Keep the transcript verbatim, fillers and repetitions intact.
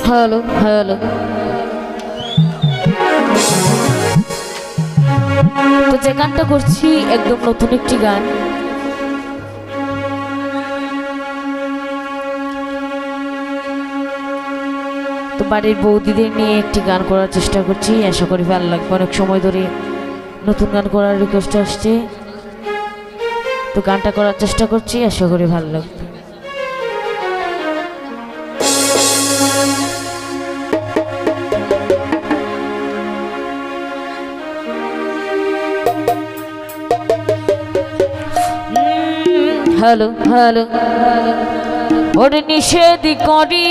Hello, hello. তো যে গানটা করছি, একদম নতুন একটি গান। তো বাড়ির বৌদিদের নিয়ে একটি গান করার চেষ্টা করছি, আশা করি ভালো লাগবে। অনেক সময় ধরে নতুন গান করার রিকোয়েস্ট আসছে, তো গানটা করার চেষ্টা করছি, আশা করি ভালো লাগবে। Hello, hello. ওরে নিষেধ করি